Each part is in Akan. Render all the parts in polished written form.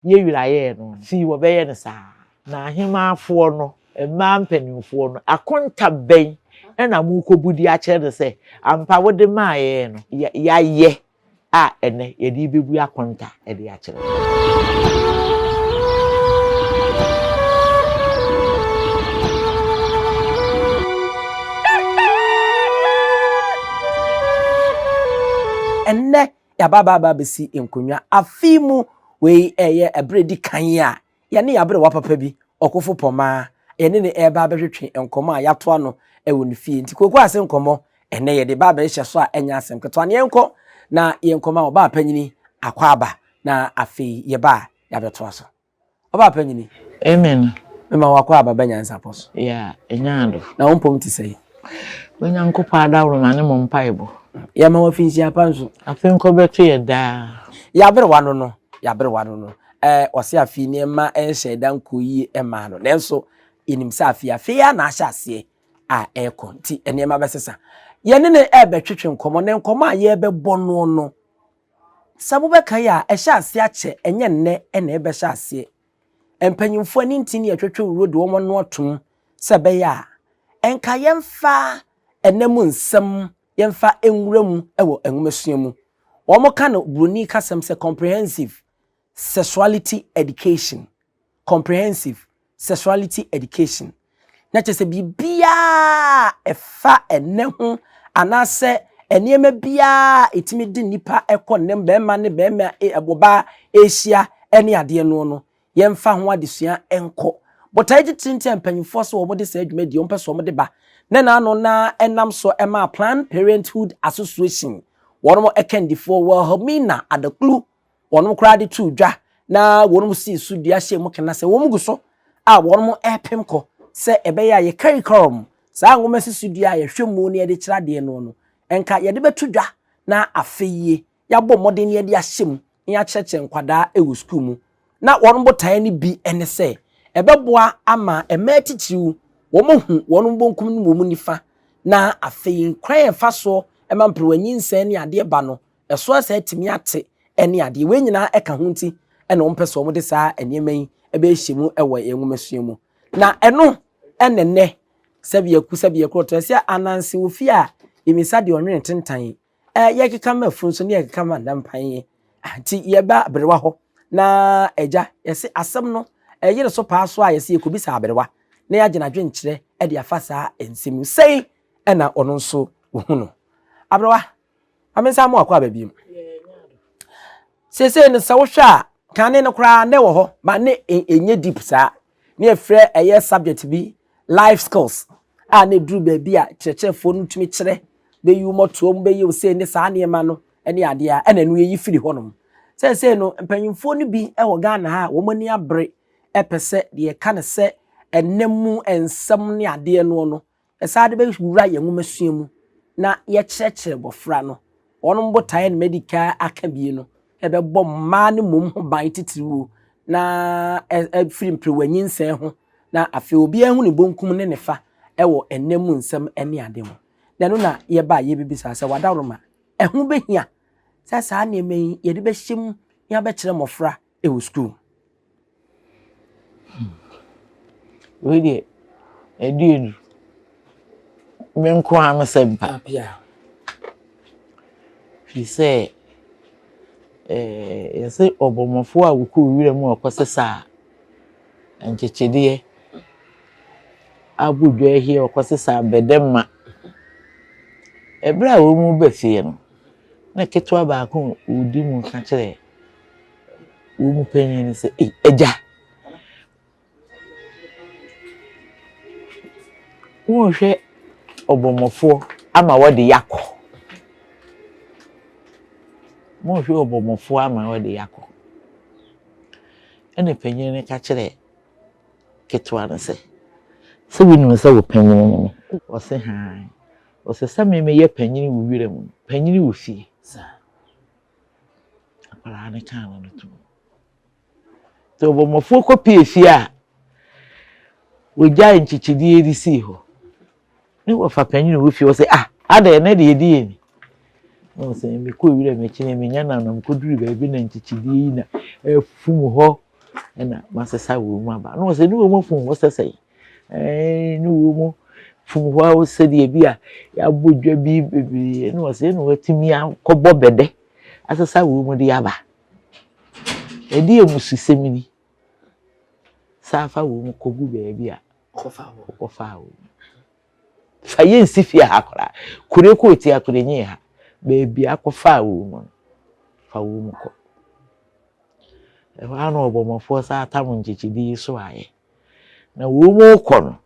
Yɛ wira yɛɛ no fii wɔbɛyɛ no saa. Na ahemaafoɔ no, mmaa mpanimfoɔ no, akonta bɛn na morekɔbu de akyerɛ no sɛ ampa wode maa yɛn no, yɛayɛ a ɛnnɛ yɛde rebɛbu akonta de akyerɛ wo? Ɛnnɛ yɛaba aba aba abɛsi nkonnwa. Afe yi mu wei ɛyɛ ɛberɛ ɛdi kan a yɛne yɛn aberewa papa bi, Ɔkofo Pɔmaa, yɛne no ɛreba abɛtwetwe nkɔmmɔ a yɛato ano wɔ ne fie. Nti kooko ase nkɔmmɔ ɛnnɛ yɛde ba abɛhyehyɛ so a ɛnyɛ asɛm ketewa. Na yɛnkɔ na yɛnkɔma ɔbaa panyini akwaaba na afei yɛba a yɛabɛtoa so. Ɔbaa panyini. Amen. Mema wakɔ aba ba nyansapɔ so. Yeah, ɛnya ado. Na wo mpom te sɛn? Onyankopɔn adaworoma ne mo mpaebɔ. Yɛma wo afinhyia pa nso. Afe nkɔ bɛto yɛ daa. Yɛaberewa no no, yɛaberewa no no. Ɛɛ, ɔse afei nneɛma nhyɛɛ da nkɔɔ yie mmaa no. Nanso, yɛnim sɛ afei, afei ara na ahyɛ aseɛ a ɛrekɔ nti nneɛma bɛsesa. Yɛne no ɛrebɛtwetwe nkɔmmɔ, na nkɔmmɔ a yɛrebɛbɔ no no, Sɛ mobɛkae a, ɛhyɛɛ aseɛ akyɛ, ɛnyɛ nnɛ na ɛrebɛhyɛ aseɛ. Mpanyimfoɔ ani nti ne yɛtwetwe wuro de wɔn ano atom sɛ ɛbɛyɛ a ɛnka yɛmfa ɛnna mu nsɛm yɛmfa nwura mu wɔ nwomasua mu. Wɔka no buroni kasam sɛ comprehensive sexuality education. Comprehensive sexuality education. Na kyerɛ sɛ biribiara a ɛfa ɛnɛ ho anaasɛ nneɛma biara a ɛtumi de nnipa kɔ nnɛ bɛrima ne bɛrima ɔbaa ɛrehyia ne adeɛ no no, yɛmfa ho adesua nkɔ. Botaeɛ titiri nti a mpanyinfoɔ sɛ wɔde saa dwumadie wɔn pɛ sɛ wɔde ba ne n'ano na ɛnam so ɛmaa Planned Parenthood Association wɔn kandifoɔ Wilhelmina Adaklu wɔn koraa de too dwa na wɔn sii so dua hyɛɛ mu kena sɛ wɔn gu so a wɔn repem kɔ sɛ ɛbɛyɛ a yɛ curriculum, saa nwoma si so dua a yɛhwɛ mu na yɛde kyerɛ adeɛ no no, nka yɛde bɛto dwa na afe yie yɛabɔ mmɔden na yɛde ahyɛ mu na yɛakyerɛkyerɛ nkwadaa wɔ sukuu mu. Na wɔn botaeɛ no bi ne sɛ ɛbɛboa ama mmaa titiriw wɔahu wɔn bonkum ne wɔn nifa na afei kwan a ɛfa soɔ ma mperewa nyinsɛn ne adeɛ ba no ɛso asɛ atumi ate ne adeɛ. Wei nyinaa ɛka ho nti ɛna wɔn pɛ sɛ wɔn de saa nneɛma yi ɛbɛhyɛ mu ɛwɔ yɛn nwomasua mu. Na ɛno ɛna nnɛ sɛbi aku sɛbi ɛkorɔ tɔ ɛsɛ ananse wɔ fie a yɛmisa deɛ ɔnwene tentan ɛ yɛkeka ma afunu so ne yɛkeka ma ndampan yi nti yɛba aberewa hɔ na agya yɛse asɛm no ɛyere so paa so a yɛse yɛkɔbisa aberewa na yɛagye n'adwenkyerɛ ɛde afa saa nsɛm yi sɛi ɛna ɔno nso wɔhu no. Aberewa Ma me nsa mo akɔ aba bio. Seesei no sɛ wohwɛ a kane no koraa na ɛwɔ hɔ ba ne ɛnyɛ deep saa. Ne yɛfrɛ ɛyɛ subject bi life skills a na ɛduru baabi a kyerɛkyerɛfoɔ no tumi kyerɛ bɛyi wo mmɔtoam bɛyi wo sei ne saa nneɛma no ne adeɛ a ɛna ɛno yɛyi firi hɔnom. Seesei no mpanyinfoɔ no bi wɔ Ghana ha a wɔn ani abere ɛpɛ sɛ deɛ yɛka no sɛ ɛnɛ mu nsɛm ne adeɛ noɔ no Yɛsan de bɛwura yɛn nwomasua mu na yɛkyerɛkyerɛ mmɔfra no wɔn botaeɛ na madi kan aka bie no, ɛbɛbɔ mmaa no mmom ho ban titiriw na afiri mperewa nyinsɛn ho na afei obiara hu ne bonkum ne ne fa wɔ ɛnna mu nsɛm ne ade ho. Na ɛno na yɛba a yɛbɛbisa sɛ wadaworoma ɛho bɛhia sɛ saa nneɛma yi yɛde bɛhyɛ mu na yɛabɛkyerɛ mmɔfra wɔ sukuu. Wei deɛ, ɛdu edu. Me nko ara me sɛ mpa. Firi sɛ, ɛɛ yɛsɛ ɔbɔmmɔfoɔ a ɔkɔɔ wira mu a ɔkɔsesaa nkyekyedeɛ abɔ dwa ahi a ɔkɔsesaa bɛdɛmma. Ɛberɛ a wɔreba fie no, na ketewa baako a ɔdi mu ka kyerɛɛ wɔn mu panyin no sɛ, Ei, agya, worehwɛ ɔbɔmmɔfoɔ ama wɔde yakɔ. Worehwɛ ɔbɔmmɔfoɔ ama wɔde yakɔ. Ɛna panyin no ka kyerɛɛ ketewa no sɛ, sɛ wonim sɛ wo panyin ne me? Ɔse, haa. Ɔse, sɛ me meyɛ panyin wɔ wira mu no, panyin wɔ fie. Akwadaa no kaa no no tom. Nti ɔbɔmmɔfoɔ kɔpie fie a, wɔgyae nkyekyedeɛ de sii hɔ. Ne wɔfa panyin wɔ fie hɔ sɛ, ah, adɛn ɛnɛ deɛ ɛdi yɛ ni. Na ɔsɛ mekɔ wura m'akyi na menya na nam kɔduru baabi na nkyekyedeɛ yi na afum hɔ. Ɛna masesa wɔn mu aba. Na wɔsɛ ne wɔn mu fum hɔ sɛ sɛn? Ɛɛ ne wɔn mu fum hɔ a sɛdeɛ bi a yɛabɔ dwa bi bebree. Na wɔsɛ ɛna wɔatumi akɔbɔ bɛdɛ asesa wɔn mu de aba. Ɛde amususɛm ni. Saa fa wɔn mu kɔgu baabi a wɔkɔfaa wɔn mu. Fa yɛ nsi fie ha koraa. Kure kɔ tia kure nye ha. Baabi akɔfaa wɔn mu no, fa wɔn mu kɔ. Ɛhɔ ara na ɔbɔmmɔfoɔ san atam nkyekyedeɛ yi so ayɛ. Na wɔn mu rekɔ no,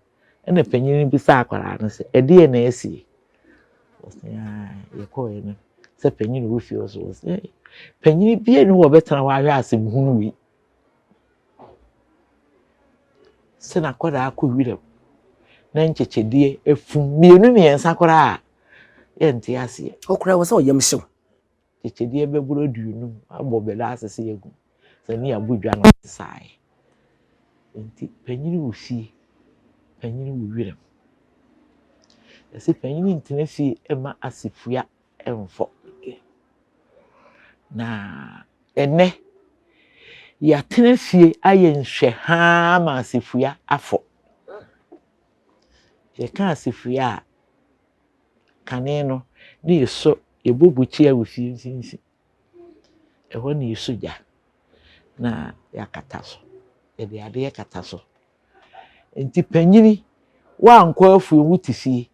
ɛna panyin no bisa akwadaa no sɛ, ɛdeɛn na asie? Ɔse, yɛkɔeɛ no, sɛ panyin wɔ fie hɔ so. Ɔse, panyin biara nni hɔ a ɔbɛtena hɔ ahwɛ asɛm hunu wei. Sɛ n'akwadaa kɔ wiram na nkyekyedeɛ afum mmienu mmiɛnsa koraa a, yɛnte aseɛ. Ɔkoraa wɔ sɛ ɔyam hyew. Nkyekyedeɛ bɛboro aduonum abɔ bɛda asese agu sɛ ne yɛabɔ dwa no sesaeɛ. Nti panyin wɔ fie, panyin wɔ wiram. Yɛse panyin ntena fie mma asefua mfɔ. Na ɛnɛ yɛatena fie ayɛ nhwɛhaa ma asefua afɔ. Yɛka asefua a, kane no ne yɛsɔ yɛbɔ bukyia wɔ fie mfimfini. Ɛhɔ na yɛsɔ gya na yɛakata so. Yɛde adeɛ kata so. Nti panyini, woankɔ afuom wote fie.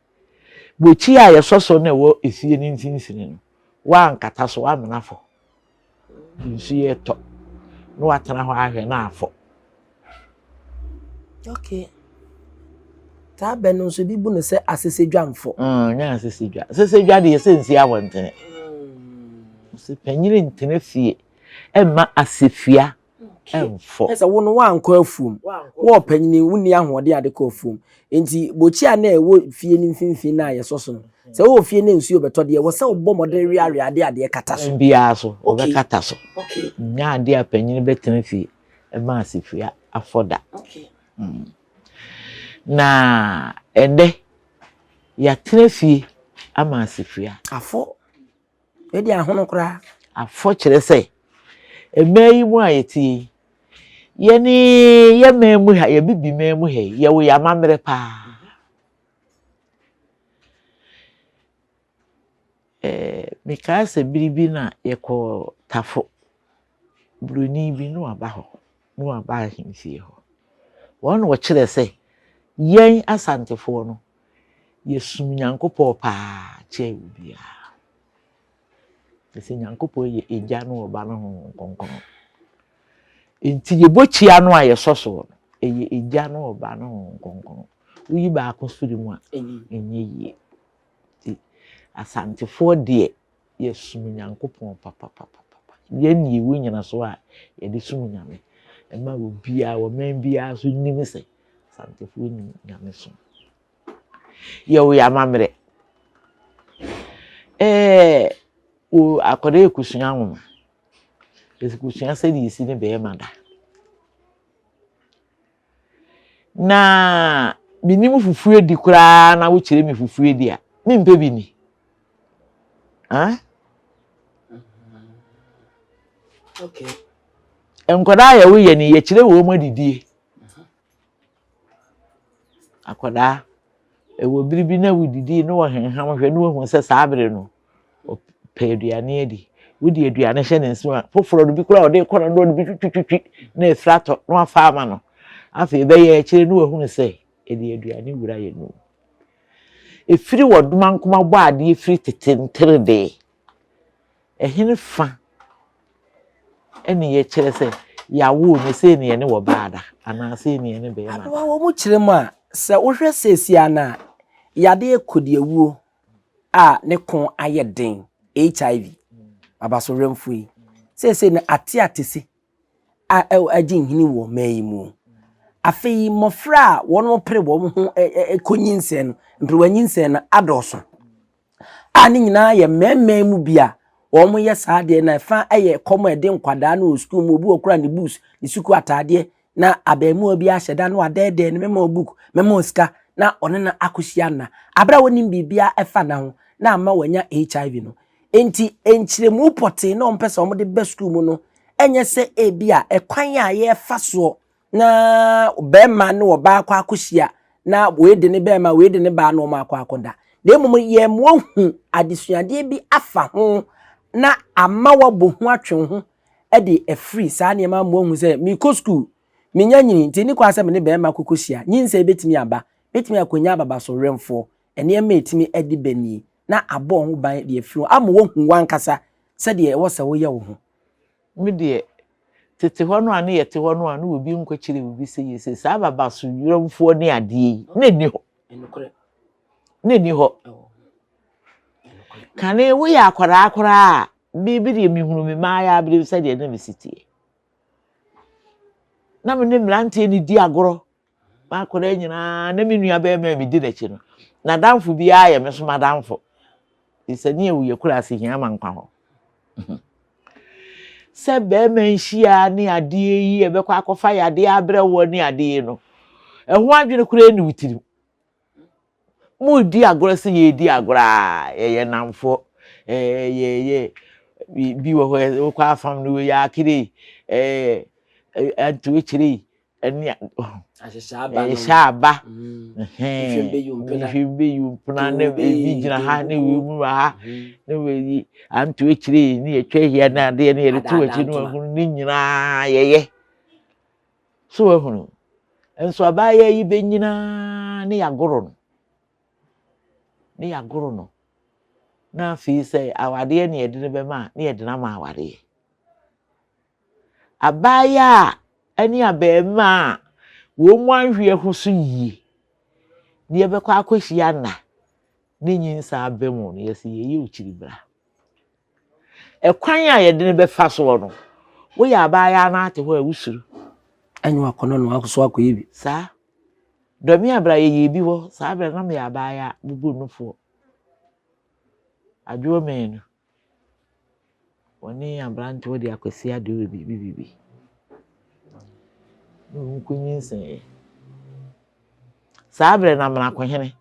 Bukyia a yɛsɔ so na ɛwɔ efie no mfimfini no, woankata so, woamena fɔ. Nsuo yɛ tɔ na woatena hɔ ahwɛ na afɔ. Okay. Saa bɛ no nso ebi bu no sɛ asesedwamfo. Nyɛ asesedwa. Asesedwa deɛ sɛ nsi abɔntene. Sɛ panyini ntena fie ɛmma asefua ɛmfɔ. Sɛ wo no woankɔ afuom. Wo ɔpanyini wonni ahoɔden ade kɔ afuom. Nti bokyi a na ɛwɔ fie no mfimfini na yɛsɔ so no. Sɛ wowɔ fie na nsuo bɛtɔ deɛ wɔ sɛ wobɔ mmɔden weawea ade adeɛ kata so. Biara so wɔbɛkata so. Nyɛ adeɛ a panyini bɛtena fie ɛma asefua afɔ da. Na ɛnɛ yɛatena fie ama asefua. Afɔ. Ɛdi ahono koraa. Afɔ kyerɛ sɛ mmaa yi mu a yɛte yi, yɛne yɛ mmaa mu ha, yɛbibi mmaa mu ha yi, yɛwɔ yɛn amammerɛ paa. Mekaa sɛ bere bi na yɛkɔ Tafo, Buroni bi na waba hɔ, na waba ahemfie hɔ. Wɔn na wɔkyerɛ sɛ yɛn Asantefoɔ no, yɛsum Nyankopɔn paa kyɛn obiara. Sɛ Nyankopɔn yɛ Agya ne Ɔba ne Honhom Kronkron. Nti yɛbɔ kyia no a yɛsɔ soɔ no, ɛyɛ Agya ne Ɔba ne Honhom Kronkron. Woyi baako firi mu a, ɛnyɛ yie. Nti Asantefoɔ deɛ, yɛsom Nyankopɔn papapapa. Yɛn ne yɛwɔ nyinasoɔ a yɛde som Nyame. Ɛma obiara, ɔman biara so nim sɛ Asantefoɔ nim Nyame som. Yɛwɔ yɛn amammerɛ. Wo akwadaa ekosua nwoma. Ekosua sɛdeɛ esi ne bɛrima da. Na menim fufuo adi koraa na wokyerɛ me fufuo adi a, mempɛ bi ni. Ah? Okay. Nkwadaa a yɛwo yɛ ni yɛkyerɛ wɔn mu adidie. Akwadaa, ɛwɔ bere bi na wodidi na wɔhenham hwɛ na wɔhu sɛ saa bere no ɔpɛ aduane adi. Wode aduane hyɛ ne nsam a, foforɔ no bi koraa ɔde kɔ no na ɔde bi twitwitwi na efiri atɔ na wafa ama no. Afei ɛbɛyɛ akyire na wahunu sɛ ɛde aduane wura yɛn mu. Efiri wɔ domankoma bɔ adeɛ firi tete nteredee. Ɛhene fa ɛne yɛkyerɛ sɛ yɛawo no sei ne yɛne wɔ baa da anaa sei ne yɛne bɛrima da. Abewa wɔ mu kyerɛ mu a sɛ wohwɛ seesia no a yadeɛ kɔdiawuo a ne ko ayɛ den HIV abasowerɛmfo yi seesei no ate atese a agye nhini wɔ mmaa yi mu. Afei mmɔfra a wɔn pere wɔn ho kɔ nyinsɛn no mperewa nyinsɛn no adɔɔso a ne nyinaa yɛ mmarima mu bi a wɔyɛ saa adeɛ na ɛfa yɛ kɔm a ɛde nkwadaa no wɔ sukuu mu obi wɔ kora ne books ne sukuu ataadeɛ na abɛɛmoa bi ahyɛ da na wadɛɛdɛɛ no mɛma book mɛma sika na ɔne no akɔhyia nna abere a wɔnim biribiara ɛfa na ho na ama wɔanya HIV no nti nkyerɛmu pɔtee na wɔmpɛ sɛ wɔde ba sukuu mu no Ɛnyɛ sɛ ebia ɛkwan a yɛfa soɔ na barima ne ɔbaa kɔ akɔhyia na wei de ne barima wei de ne baa na wɔn akɔ akɔda na mmom yɛn mo ahu adesuadeɛ bi afa ho na ama wabɔ ho atwe ho de afiri saa nneɛma mo ahu sɛ mekɔ sukuu menya nyini nti ne kwan sɛ me ne barima kɔkɔhyia nyinsɛn bɛtumi aba bɛtumi akɔnya ababaso werɛmfoɔ nneɛma a ɛtumi de ba nie na abɔ ho ban de afiri ho ama wahu wankasa sɛdeɛ ɛwɔ sɛ woyɛ wo ho. Me deɛ, tete hɔ no a ne yɛte hɔ no a na obi nkɔkyerɛ obi sɛ yɛ sei, saa babaso werɛmfoɔ ne adeɛ yi, na ɛnni hɔ. Na ɛnni hɔ. Kane woyɛ akwadaa koraa a, biribi deɛ mehunu me mmaayɛ abere sɛdeɛ na mesi teɛ. Na me ne mmeranteɛ no di agorɔ. M'akwadaa nyinaa na me nua barima a medi n'akyi no, n'adamfo biara yɛ me nso m'adamfo. Sɛ ne yɛwɔ yɛ kura ase hia ma nkwa hɔ. Sɛ barima nhyia ne adeɛ yi ɛbɛkɔ akɔfa yadeɛ abrɛ woɔ ne adeɛ yi no, ɛho adwene koraa nni wo tirim. Moredi agorɔ sɛ yɛredi agorɔ a, yɛyɛ nnamfoɔ. Ɛɛ yɛyɛ bi wɔ hɔ wokɔ afam no wei akere ɛɛ anto akyire yi ɛne ahyehyɛ aba nhwɛ bɛyi mpena ne ebi gyina ha ne wei mu wɔ ha ne wei anto akyire yi ne yɛtwa ahia ne adeɛ ne yɛde to akyi ne wahunu ne nyinaa yɛyɛ. So wahunu? Nso abaayewa yi bɛnyina ne yɛagoro no. Ne yɛagoro no. Na afei sɛ awadeɛ ne yɛde no bɛma a, ne yɛde no ama awadeɛ. Abaayewa a ne abarimaa a wɔn mu anhwɛ ho so yie ne yɛbɛkɔ akɔhyia nna ne nyinsɛn aba mu no, yɛsɛ yɛyɛ okyiribra. Ɛkwan a yɛde no bɛfa soɔ no, woyɛ abaayewa na ate hɔ a wosuro. Ɛnyɛ wakɔnɔ na wakɔ akɔyɛ bi. Saa. Dɔme abira yɛyɛ bi hɔ, saa berɛ na meyɛ abaayewa bubu nufoɔ. Adwoɔ mmienu. Wɔne aberanteɛ de akwasi adeɛ wɔ biribi biribi. Na wɔn kɔnyinsɛneeɛ. Saa berɛ no Amenakohene,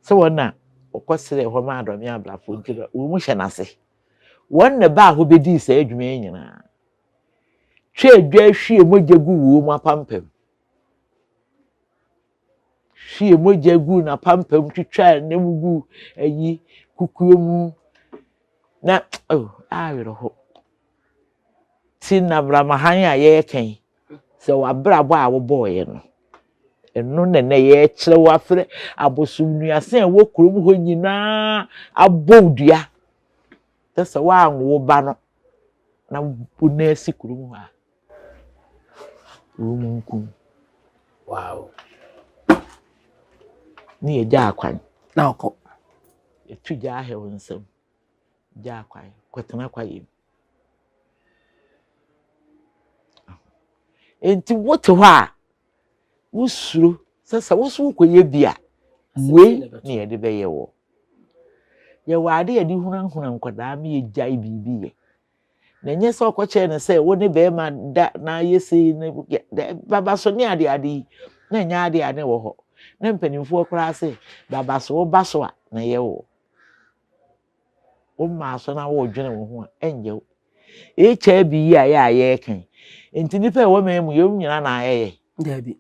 sɛ wɔn na wɔkɔsrɛɛ hɔ maa Dɔme Abrafoɔ nti no, wɔn hyɛ n'ase. Wɔn na ɛbaa hɔ bɛdii saa adwuma yi nyinaa. Twaa dwa hwie mogya gu wɔn apampam. Hwie mogya guu n'apampam twitwaa nam guu ayi kukuo mu na oh, awerɛho. Ti na bramahan a yɛreka yi, sɛ w'abrabɔ a wobɔeɛ no, ɛno na ɛnɛ yɛrekyerɛ wo afrɛ abosomnuase a ɛwɔ kurom hɔ nyinaa abɔ wo dua sɛ sɛ woanwo wo ba no na wo nan asi kurom hɔ a, wɔn nkum. Wow. Ne yɛgya akwan. Na ɔkɔ. Yɛtu gya ahɛ wo nsam. Gya akwan. Kɔtena kwaeɛ mu. Enti wote hɔ a, wosuro sɛ sɛ wo so wokɔyɛ bi a, wei na yɛde bɛyɛ wɔ. Yɛwɔ ade a yɛde hunahuna nkwadaa ma yɛgyae biribi yɛ. Na ɛnyɛ sɛ ɔkɔkyerɛ no sɛ wo ne bɛrima da na ayɛ sei ne baba so ne ade ade yi na ɛnyɛ ade a ne wɔ hɔ. Na mpanimfoɔ koraa sɛ baba so woba so a na ɛyɛ wo. Womaa so na wodwene wo ho a ɛnyɛ wo. HIV yi a yɛ a yɛreka yi, nti nnipa a ɛwɔ man mu yɛn nyinaa na ayɛyɛ. Daabi.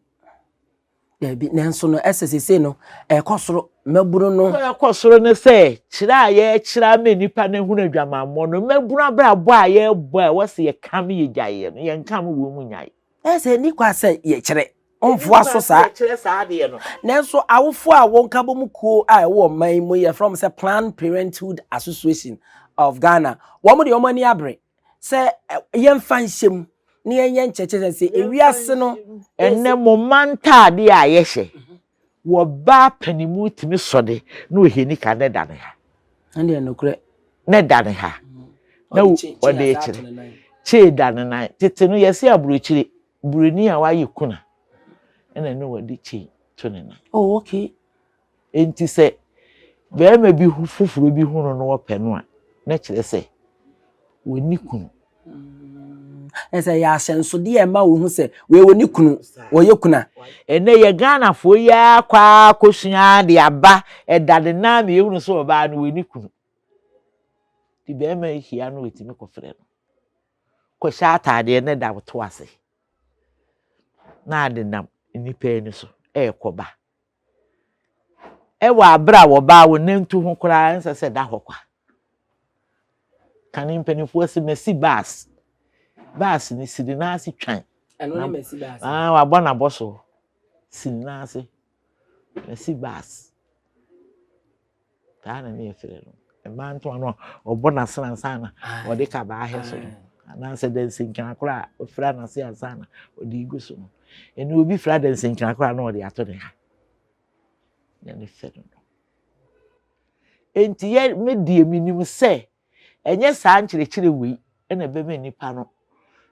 Daabi, nanso no ɛsɛ sese no ɛkɔ soro mmabunu no. Ɛkɔ soro ne sɛ kyerɛ a yɛkyerɛ ama nnipa no ahunu adwamammɔ no, mmabunu abrabɔ a yɛbɔ a ɛwɔ sɛ yɛka me yɛgyaeɛ no, yɛnka me wɔn mu nyae. Ɛsɛ ni kwa sɛ yɛkyerɛ ɔmfoa so saa. Yɛkyerɛ saa adeɛ no. Nanso awofo a wɔn ka bɔ mu kuo a ɛwɔ ɔman yi mu yɛfrɛ wɔn sɛ Planned Parenthood Association of Ghana. Wɔn deɛ wɔn ani abere sɛ yɛmfa nhyɛ mu na yɛnyɛ nkyerɛkyerɛ sɛ ewiase no. Ɛnɛ mo mma ntaadeɛ a yɛhyɛ wɔ baa panimu tumi sɔ de na ohia nika ne da ne ha. Ɛndeɛ nokorɛ. Ne da ne ha. Na ɔde kyerɛ. Kyee da ne nan. Tete no yɛse aburokyire buroni a wayɛ kuna ɛna ne wɔde kyee to ne nan. Oh okay. Enti sɛ barima bi foforɔ bi hu no na ɔpɛ no a, na kyerɛ sɛ wɔnni kunu. Ɛsɛ yɛ ahyɛnsodeɛ a ɛma wɔhu sɛ wei wɔnni kunu, wɔyɛ kuna. Ɛnɛ yɛ Ghanafoɔ yi ara kɔ ara kɔsua de aba ɛda ne nan ma yɛhunu sɛ ɔbaa no wɔnni kunu. Nti barima yi hyia no wɔtumi kɔfrɛ no. Kɔhyɛ ataadeɛ na da wo to ase na ade nam nnipa ani so ɛrekɔ ba. Ɛwɔ abere a wɔbaa wo nantu ho koraa ɛnsɛ sɛ da hɔ kwa. Kane mpanimfoɔ se masi baas. Baas no si ne nan ase twan. Ɛno ne masi baas. Ah, wabɔ n'abɔ so. Si ne nan ase. Masi baas. Saa na ne yɛfrɛ no. Mmaa ntoma no a ɔbɔ n'asene ansa na ɔde kaba ahɛ so no. Anaasɛ dansinkran koraa a ɔfira n'ase ansa na ɔde gu so no. Ɛnna obi fira dansinkran koraa na ɔde ato ne ha. Na ne fɛ no no. Enti yɛ me deɛ menim sɛ ɛnyɛ saa nkyerɛkyerɛ wei na ɛbɛma nnipa no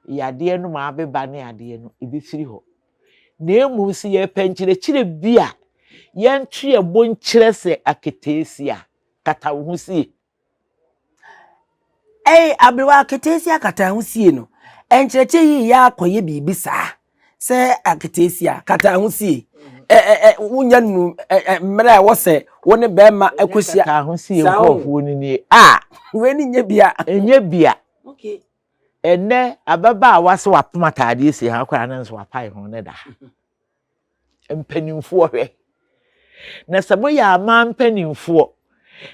yadeɛ no ma abeba ne adeɛ no ɛbɛfiri hɔ. Na mmom sɛ yɛpɛ nkyerɛkyerɛ bi a yɛnto yɛn bo nkyerɛ sɛ aketeesia kata wo ho sie. Ɛy, aberewa aketeesia kata ho sie no, nkyerɛkyerɛ yi yɛ akɔyɛ biribi saa sɛ aketeesia kata ho sie. Ɛ ɛ ɛ wonya nu ɛ ɛ mmerɛ a ɛwɔ sɛ wo ne bɛrima ɛkɔhyia. Kata ho sie nkurɔfoɔ no nie a. Wei ne nyɛ bia. Ɛnyɛ bia. Okay. Ɛnnɛ, ababaawa sɛ wapem ataadeɛ si ha koraa na nso wapae ho ne da ha. Mpanimfoɔ hwɛ. Na sɛ moyɛ aman mpanimfoɔ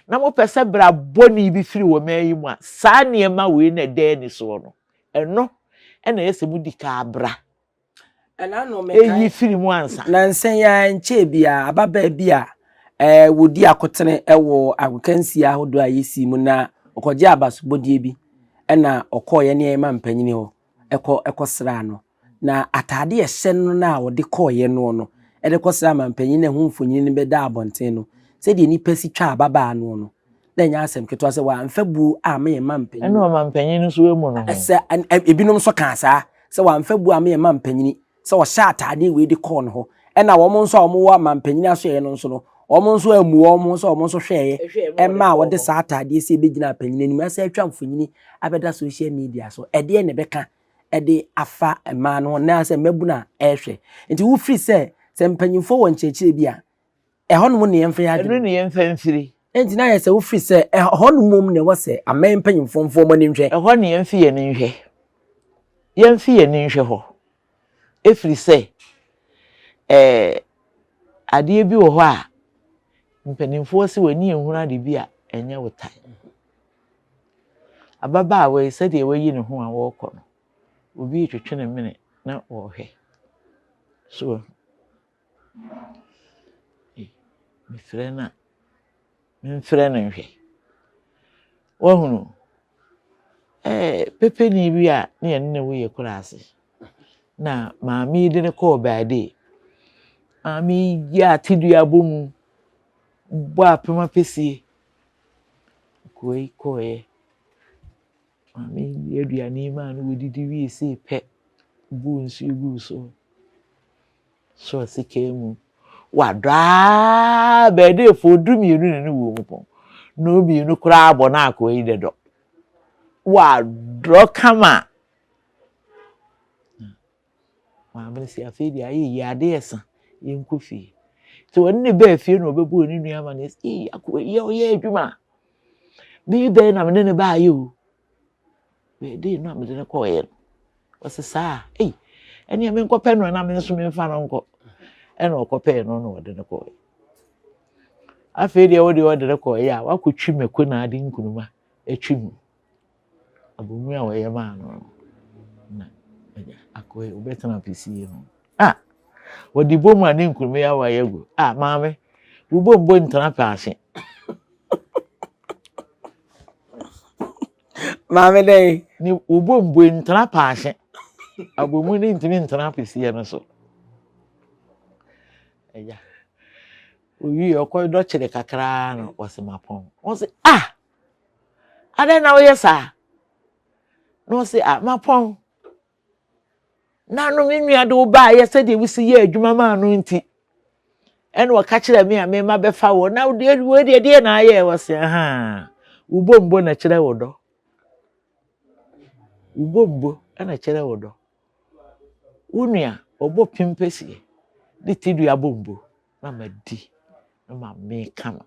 na mopɛ sɛ bra bɔne bi firi wɔ man yi mu a, saa nneɛma wei na ɛda ani soɔ no, ɛno ɛna ɛyɛ sɛ modi ka abra. Eyi firi mu ansa. Nansa yi ara nkyɛɛ biara, ababaa bi a ɛɛ wɔdi akotene wɔ agokansie ahodoɔ a yɛsi mu na ɔkɔgye abasobɔdeɛ bi ɛna ɔkɔɔeɛ ne ɛma mpanyini hɔ ɛkɔ ɛkɔsraa no. Na ataade a ɛhyɛ no no a ɔde kɔɔeɛ noɔ no ɛde kɔsraa mampanyin na ɛho mfonini no bɛdaa abɔnten no, sɛdeɛ nnipa si twaa ababaa noɔ no, na ɛnyɛ asɛm ketewa sɛ wamfa buo amma yɛn mampanyin. Ɛna ɔmampanyin no nso amu no ho. Sɛ ebinom nso kaa saa sɛ wamfa buo amma yɛn mampanyin sɛ ɔhyɛ ataadeɛ wei de kɔɔ no hɔ. Ɛna wɔn nso a wɔwɔ mampanyin asoɛeɛ no nso no, wɔn nso ammu wɔn ho sɛ wɔn nso hwɛeɛ ɛmaa wɔde saa ataadeɛ sɛ ɛbɛgyina panyin anim asɛ atwa mfonini abɛda social media so. Ɛdeɛ na ɛbɛka ɛde afa mmaa no ho anaasɛ mmabunu a ɛrehwɛ. Nti wofiri sɛ sɛ mpanyinfoɔ wɔ nkyerɛkyerɛ bi a Ɛhɔnom na yɛmfa yɛn adwene. Ɛno na yɛmfa mfiri. Enti na ayɛ sɛ wofiri sɛ ɛhɔnom mmom na ɛwɔ sɛ aman mpanyimfoɔ mfa wɔn ani nhwɛ. Ɛhɔ na yɛmfi yɛn ani nhwɛ. Yɛmfi yɛn ani nhwɛ hɔ. Ɛfiri sɛ, ɛɛ, adeɛ bi wɔ hɔ a, mpanimfoɔ se w'ani nhunu ade bi a, ɛnyɛ wo tan. Ababaawa yi, sɛdeɛ wayi ne ho a ɔrekɔ no, obi retwetwe ne mene na ɔrehwɛ. So wahu? Mefrɛ no a, memfrɛ no nhwɛ. Woahunu? Ɛɛ pepeni bi a na yɛne no wɔ yɛn kuraase na maame yi de no kɔɔ baadee. Maame yi yɛɛ atedua bɔ mu, bɔ apem apɛsie. Akoa yi kɔeɛ. Maame yi de aduane yi maa no wɔdidi wie sei pɛ, buu nsuo guu so. Sɔɔ sekan mu. Wadɔ ara bɛɛdeefoɔ 12 na ne wɔ mu pɔn. Na mmienu koraa bɔ na akoa yi dɛdɔ. Wadɔ kama. Maame no si afei deɛ ayɛ yie adeɛ ɛsa yɛnkɔ fie. Nti ɔne ne baa fie na ɔbɛbɔɔ ne nua ama no sɛ ee akoa yi ɔyɛ adwuma. Bere bɛn na me ne no baeɛ o? Bɛɛdee no a mede no kɔeɛ no, ɔse saa, ei, ɛneɛ menkɔpɛ no na me nso memfa no nkɔ. Ɛna ɔkɔpɛɛ no na ɔde no kɔeɛ. Afei deɛ wode ɔde no kɔeɛ a, wakɔtwi mako na ade nkunuma atwi mu. Abomu a wɔyɛ maa no no, na akɔe, wobɛtena pɛsie ho. Ah, wɔde bom a ne nkuruma yi awae agu. Ah, maame, wo bom bo ntena paase. Maame dɛn? Ne wo bom bo ntena paase. Abomu ne ntumi ntena pɛsie no so. Ɛya. Owie ɔkɔ dɔkyere kakraa no wɔse mapɔn. Wɔse ah! Adɛn na woyɛ saa? Na ɔse ah mapɔn. Na no me nua de wo baayɛ sɛdeɛ wosi yɛ adwuma maa no nti. Ɛna ɔka kyerɛ me a mema bɛfa wɔ na wei deɛ deɛ na ayɛ wɔse ahaa wo bombo na kyerɛ wo dɔ. Wo bombo na kyerɛ wo dɔ. Wo nua ɔbɔ pimpɛsie de ti dua bombo na madi na ma me kama.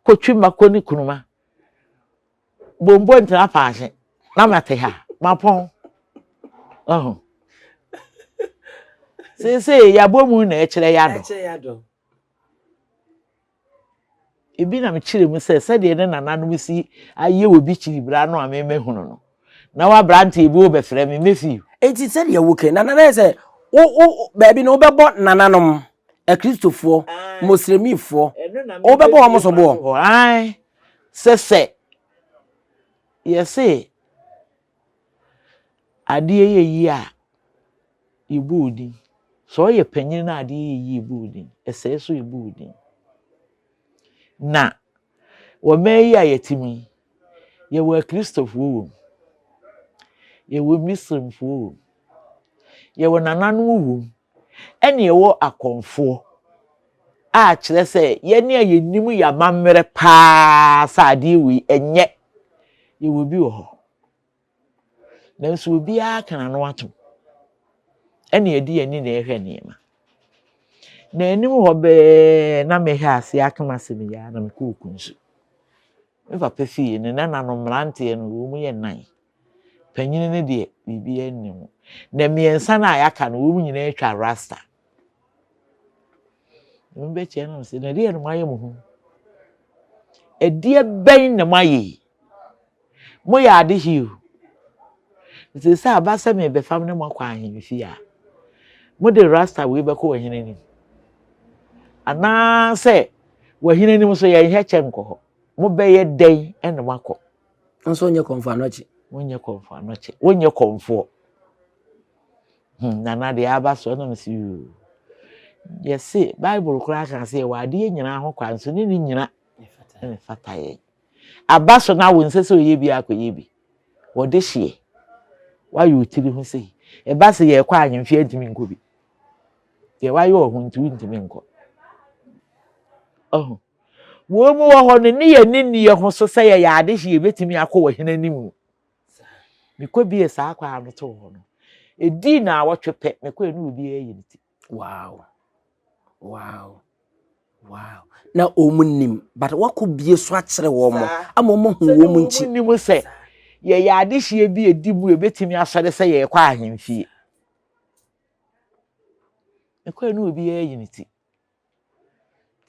Kotwi mako ne kunuma. Bombo ntena paase na mate ha. Mapɔn. Ɔho. Seesei yɛabɔ mu na ɛkyerɛ yɛadɔ. Ebi na mekyerɛ mu sɛ sɛdeɛ ne nananom si ayɛ wɔ bi kyiri bra no a memɛhunu no. Na w'aberanteɛ bi wobɛfrɛ me mɛfi. Enti sɛdeɛ woka nana na yɛ sɛ wo wo baabi no wobɛbɔ nananom akristofoɔ muslimifoɔ wobɛbɔ wɔn so boɔ. Ae sɛ sɛ yɛse adeɛ yɛ yie a yɛbɔ wo din. Sɛ ɔyɛ panyin na adeɛ yɛ yie yɛbɔ wo din. Ɛsɛe so yɛbɔ wo din. Na wɔ mmaa yi a yɛte mu yi, yɛwɔ akristofoɔ wɔ mu. Yɛwɔ muslimfoɔ wɔ mu. Yɛwɔ nananom wɔ mu. Ɛna yɛwɔ akɔmfoɔ a kyerɛ sɛ yɛne a yɛnim yɛ amammerɛ paa sɛ adeɛ wei ɛnyɛ. Yɛwɔ bi wɔ hɔ. Nanso obiara ka n'ano atom. Ɛna yɛde yɛn ani na ɛhwɛ nneɛma. Na anim hɔ bɛɛ na mehwɛ ase aka m'asɛm yi ara na mekɔɔ Kunsu. Me papa fie ne nananom mmeranteɛ no wɔn mu yɛ nnan. Panyin no deɛ biribiara nni ho. Na mmiɛnsa no a yɛaka no wɔn nyinaa atwa rasta. Na mebɛkyia no sɛ na ɛdeɛ na moayɛ mo ho? Ɛdeɛ bɛn na moayɛ yi? Moyɛ adehye o. Nti sɛ aba sɛ merebɛfa mo ne mo akɔ ahemfie a, mode rasta wei bɛkɔ ɔhene anim. Anaasɛ wɔ anim so yɛnhwɛ kyɛ nkɔ hɔ. Mobɛyɛ dɛn na moakɔ? Nso wonyɛ kɔmfo anɔkye. Wonyɛ kɔmfo anɔkye. Wonyɛ kɔmfoɔ. Hmm, nana deɛ aba so ɛna mesi yoo. Yɛse Bible koraa ka sɛ yɛwɔ adeɛ nyinaa ho kwan so ne ne nyina ɛna fata yɛn. Aba so na wo nsɛ sɛ ɔyɛ bi akɔyɛ bi. Wɔde hyeɛ. Wayɛ wo tiri ho sei. Ɛba sɛ yɛkɔ ahemfie ntumi nkɔ bi. Deɛ wayɛ wɔ ho nti wontumi nkɔ. Ɔho. Wɔn mu wɔ hɔ no ne yɛn ani nni yɛn ho so sɛ yɛyɛ adehye yɛbɛtumi akɔ wɔ hene anim. Mekɔ bie saa kwan no too hɔ no. Ɛdii naawɔtwe pɛ mekɔ ɛne obiara ayi ne ti. Wow. Wow. Wow. Na wɔn nim but wakɔ bie so akyerɛ wɔn mo ama wɔn ahu wɔn nkyi. Wɔn nim sɛ yɛyɛ adehyeɛ bi ɛdi mu yɛbɛtumi asɔre sɛ yɛrekɔ ahemfie. Mekɔ ɛne obiara ayi ne ti.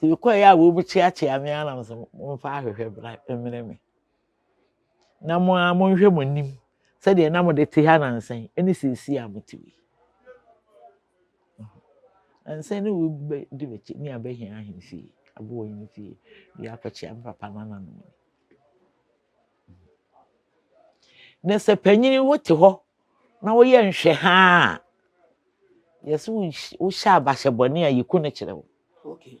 Nti mekɔeɛ a wɔn kyeakyea me ara na mesɛ momfa ahwehwɛ bra mmerɛ me. Na mo ara monhwɛ mo anim sɛdeɛ na mode te ha nansa yi ne seesei a mote wei. Nansa ne wɔbɛdi m'akyi ne abɛhia ahemfie, aboɔ hene fie, de akɔkyea me papa nananom ni. Na sɛ panyin wote hɔ na woyɛ nhwɛhaa a, yɛsɛ wohyɛ abahyɛ bɔne a yɛku no kyerɛ wo. Okay.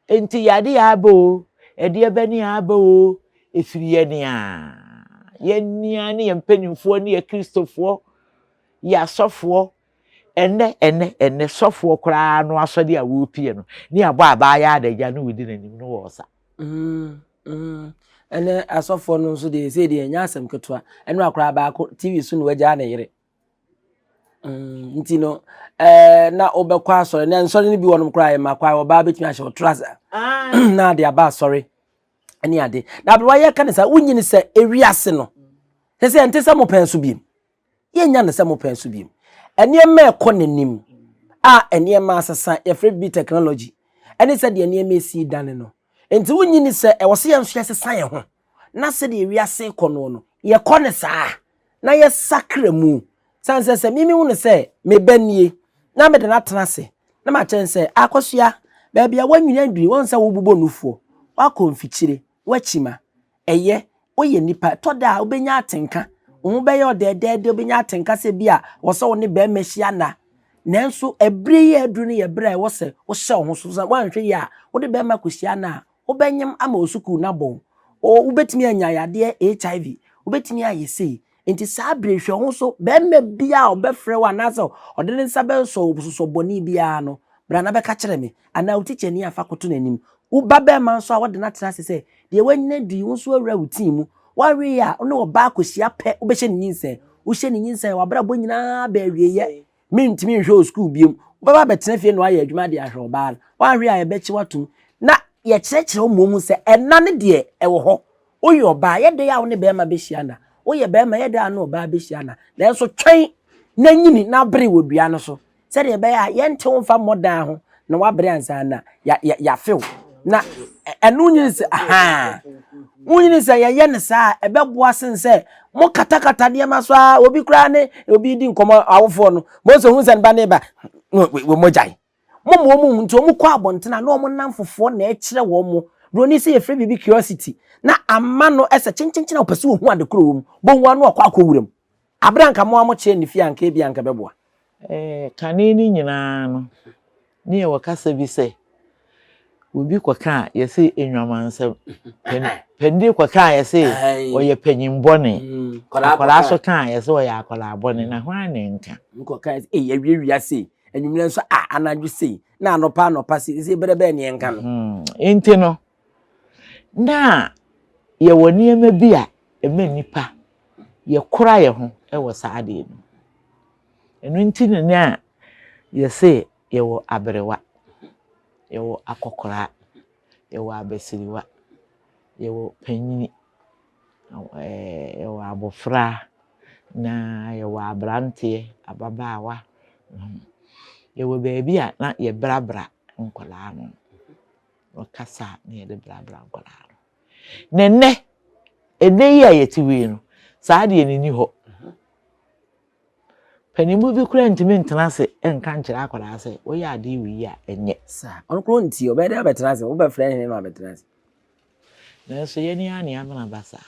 Enti yade yɛ aba o, ɛdeɛ bɛ ne aba o, ɛfiri yɛn a. Yɛn a ne yɛn mpanimfoɔ ne yɛn kristofoɔ, yɛn asɔfoɔ, ɛnɛ ɛnɛ ɛnɛ sɔfoɔ koraa no asɔre a wɔrepie no, ne abɔ abaayɛ adagya ne wɔdi n'anim no wɔ ɔsa. Mm, mm. Ɛnɛ asɔfoɔ no nso deɛ ɛsɛ deɛ ɛnyɛ asɛm ketewa. Ɛno akora baako TV so na wagyaa ne yere. Mm, nti no ɛɛ na wobɛkɔ asɔre na nsɔre no bi wɔ nom koraa yɛ ma kwan ɔbaa bɛtumi ahyɛ ɔtrasa na ade aba asɔre ne ade na aberewa yɛka ne saa wonyini sɛ ewiase no sɛ sɛ ɛnte sɛ mo pɛn so biem yɛnya ne sɛ mo pɛn so biem nneɛma ɛkɔ n'anim a nneɛma asesa yɛfrɛ bi technology ɛne sɛ deɛ nneɛma esi dane no nti wonyini sɛ ɛwɔ sɛ yɛn nso yɛsesa yɛn ho na sɛdeɛ wiase kɔ no no yɛkɔ ne saa na yɛsakra mu sane sɛ sɛ mimi hu no sɛ me ba nie na mede no atena ase na makyerɛ no sɛ akɔsoa baabi a woanwini adwini wɔn sɛ wobobɔ nufoɔ woakɔ mfikyire woakyima ɛyɛ woyɛ nipa ɛtɔ da a wobɛnya atenka wo ho bɛyɛ ɔdɛɛdɛɛdɛ wobɛnya atenka sɛ bi a wɔ sɛ wo ne bɛrima hyia nna nanso ɛberɛ yi a aduru no yɛ berɛ a ɛwɔ sɛ wohyɛ wo ho so sɛ woanhwɛ yie a wode bɛrima kɔhyia nna a wobɛnyem ama wo sukuu no abɔ wo wobɛtumi anya yadeɛ HIV wobɛtumi ayɛ sei nti saa bere hwɛ ho so bɛrima biara a ɔbɛfrɛ wo anaasɛ ɔde ne nsa bɛsɔ wo sosɔ bɔne biara no bra na bɛka kyerɛ me anaa wo tikyani afa koto n'anim wo ba bɛrima nso a wɔde no atena ase sɛ deɛ wanyina du yi wo nso awura wo tii mu wawe a wo ne ɔbaa akɔhyia pɛ wobɛhyɛ ne nyinsɛn wohyɛ ne nyinsɛn wabrabɔ nyinaa bɛ awieyɛ mentumi nhwɛ wɔ sukuu biom wobɛba abɛtena fie na wayɛ adwuma de ahwɛ ɔbaa no woanhwɛ a yɛbɛkye watom na yɛkyerɛkyerɛ wo mmom sɛ ɛna ne deɛ ɛwɔ hɔ woyɛ ɔbaa yɛde a wo ne bɛrima bɛhyia na Woyɛ bɛrima yɛ dɛ a na ɔbaa bɛhyia na nanso twɛn na nyini na bere wɔ dua no so sɛdeɛ ɛbɛyɛ a yɛnte wo mfa mmɔ dan ho na wabere ansa na yɛafew na ɛno nyini sɛ ahaa wonyini sɛ yɛyɛ no saa a ɛbɛboa sen sɛ mo katakata nneɛma so a obi koraa ne obi di nkɔmmɔ awofoɔ no mo nso hu sɛ ne ba ne ba wɔ mogyae mo ma wɔn nti wɔn kɔ abɔnten a na wɔn nnamfofoɔ na ɛkyerɛ wɔn mo broni sɛ yɛfrɛ biribi curiosity na ama no ɛsɛ kyenkyenkyen a wɔpɛ sɛ wɔhu ade korɔ wɔ mu bɔhu ano akɔ akɔ wuram abere anka mo a mo kyerɛ ne fie anka ebi anka bɛboa. Ɛɛ, kane no nyinaa no, ne yɛwɔ kasa bi sɛ, obi kɔka a, yɛse nnwamansɛm. Panin kɔka a, yɛse ɔyɛ panyin bɔne. Mm, akwadaa so ka a, yɛse ɔyɛ akwadaa bɔne. Na hwan ne nka? Nkɔka yɛse, ei, awie wia sei, anwummerɛ nso a, anadwo sei, na anɔpa anɔpa sei, sɛ berɛ bɛɛ ne yɛnka no. Hmm, nti no, na yɛwɔ nneɛma bi a ɛma nnipa yɛkora yɛn ho wɔ saa adeɛ no mu. Ɛno nti na na yɛse yɛwɔ aberewa, yɛwɔ akɔkoraa, yɛwɔ abasiriwa, yɛwɔ panyini, yɛwɔ abɔfra, na yɛwɔ aberanteɛ, ababaawa. Yɛwɔ baabi a na yɛbrabra nkwadaa no. Wɔkasa a na yɛde brabra nkwadaa no. Na ɛnnɛ, ɛnnɛ yi a yɛte hɔ yi no, saa adeɛ no nni hɔ. Paninmu bi koraa ntumi ntena ase nka nkyerɛ akwadaa sɛ woyɛ adeɛ wei a ɛnyɛ. Saa. Ɔno koraa ɔntie. Ɔbɛyɛ dɛn abɛtena ase? Wobɛfrɛ hene na wabɛtena ase. Nanso yɛn ara na yɛamena ba saa.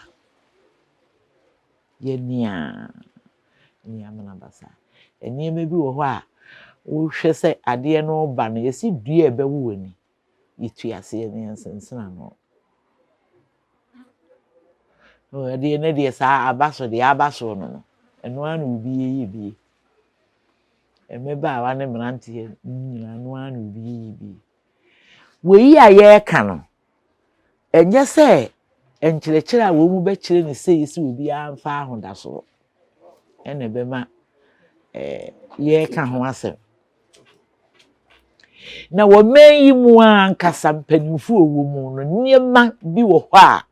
Yɛn ara na yɛamena ba saa. Nneɛma bi wɔ hɔ a wohwɛ sɛ adeɛ no reba no, yɛsi dua a ɛbɛwo w'ani. Yɛtu aseɛ na yɛnsensene ano. Ɛdeɛ ne deɛ saa aba so deɛ aba so no no, ɛno ara na obi yɛ bie. Mmabaawa ne mmeranteɛ nyinaa ɛno ara na obi yɛ bie. Wei a yɛreka no, ɛnyɛ sɛ nkyerɛkyerɛ a wɔn bɛkyerɛ no sei sɛ obiara mfa ahodasoɔ ɛna ɛbɛma ɛɛ yɛreka ho asɛm. Na wɔ man yi mu ara ankasa mpanyimfo a wɔwɔ mu no, nneɛma bi wɔ hɔ a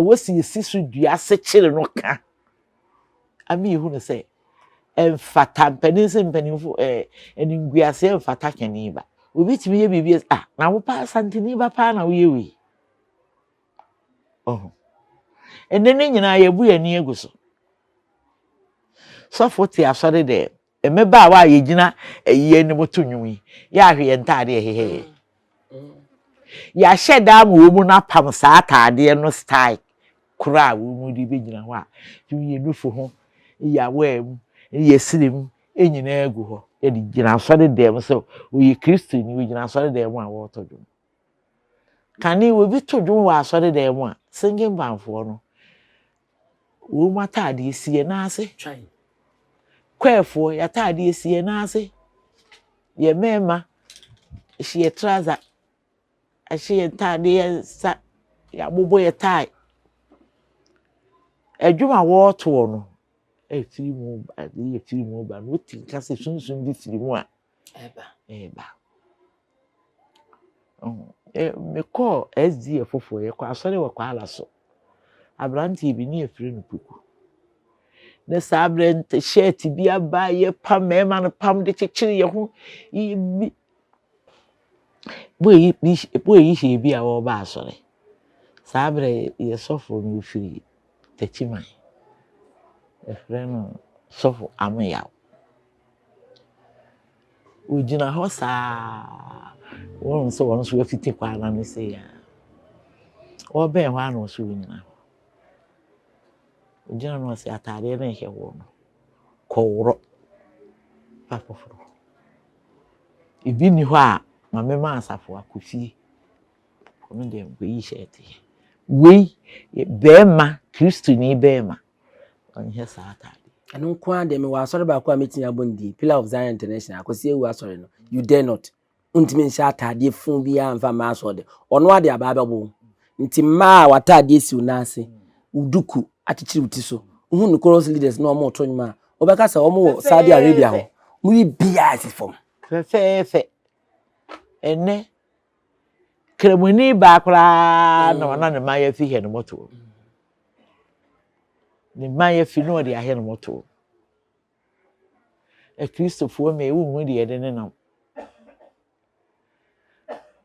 ɛwɔ sɛ yɛsi so dua asekyere no ka ama yɛhu no sɛ ɛmfata mpanin sɛ mpanyimfo ɛɛ animguaseɛ mfata kɛne ba. Obi tumi yɛ biribi a na wo paa santini ba paa na woyɛ wei. Ɔho. Ɛnɛ ne nyinaa yɛbu yɛn ani agu so. Sɔfo te asɔre dɛm. Mmabaawa a yɛgyina ayi anim to nnwom yi, yɛ ahwɛ yɛn ntaadeɛ ɛhyehyɛ yɛn. Yɛahyɛ da ama wɔn no apam saa ataadeɛ no style korɔ a wɔn de bɛgyina hɔ a, yɛ nufu ho, yɛ awaa mu, yɛ srɛ mu, nyinaa gu hɔ. Yɛde gyina asɔre dɛm sɛ ɔyɛ Kristoni, ɔgyina asɔre dɛm a wɔretɔ dwom. Kane obi to dwom wɔ asɔre dɛm a, singing bandfoɔ no, Wɔn ataadeɛ si yɛn nan ase. Kwɛɛfoɔ, yɛn ataadeɛ si yɛn nan ase. Yɛn mmarima hyɛ yɛn trouser, hyɛ yɛn ntaadeɛ, yɛn nsa, yɛabobɔ yɛn tae. Ɛdwom a wɔretoɔ no, ɛfiri mu ba, ɛde ɛfiri mu ba no, wote nka sɛ sunsum bi firi mu a ɛreba. Ɛreba. Mekɔɔ SDA foforɔ, yɛkɔ asɔre wɔ Kwala so. Aberanteɛ bi ne yɛfrɛ no Poku. Ne saa berɛ shirt bi aba yɛpam mmarima no pam de kyekyere yɛn ho. Bi boy yi boy yi hyɛ bi a ɔreba asɔre. Saa berɛ yɛ sɔfo no ɔfiri Techiman. Yɛfrɛ no sɔfo Amoyaw. Wɔgyina hɔ saa, wɔhu sɛ wɔn nso wɔafiti kwan no ano sei a, wɔbɛn hɔ ara na wɔso wɔnyina hɔ. Wɔgyina no ɔsɛ ataadeɛ no nhyɛ wɔn no, kɔworɔ fa foforɔ. Ebi nni hɔ a ma mema asafo akɔ fie, ɔno deɛ nkɔyi hyɛɛte. Wei, bɛrima, Kristoni bɛrima, Ɔnhyɛ saa ataade. Ɛno nko ara deɛ mewɔ asɔre baako a mɛtumi abɔ ne din Pillar of Zion International Akwasi Awu asɔre no you dare not wontumi nhyɛ ataadeɛ fun biara mfa mma asɔre de ɔno ade abaa bɛbɔ wo nti mmaa a w'ataadeɛ si wo nan ase wo duku akyekyere wo ti so wohu no chorus leaders na wɔn reto nnwom a wobɛka sɛ wɔn wɔ Saudi Arabia hɔ wɔn yi biara si fam. Fɛfɛɛfɛ ɛnɛ kramoni baa koraa na ɔna ne mma yɛ fi hɛ no mɔtoɔ. Ne mma afi na ɔde ahɛ no moto. Akristofoɔ mmɛ wonhu deɛ yɛde nenam.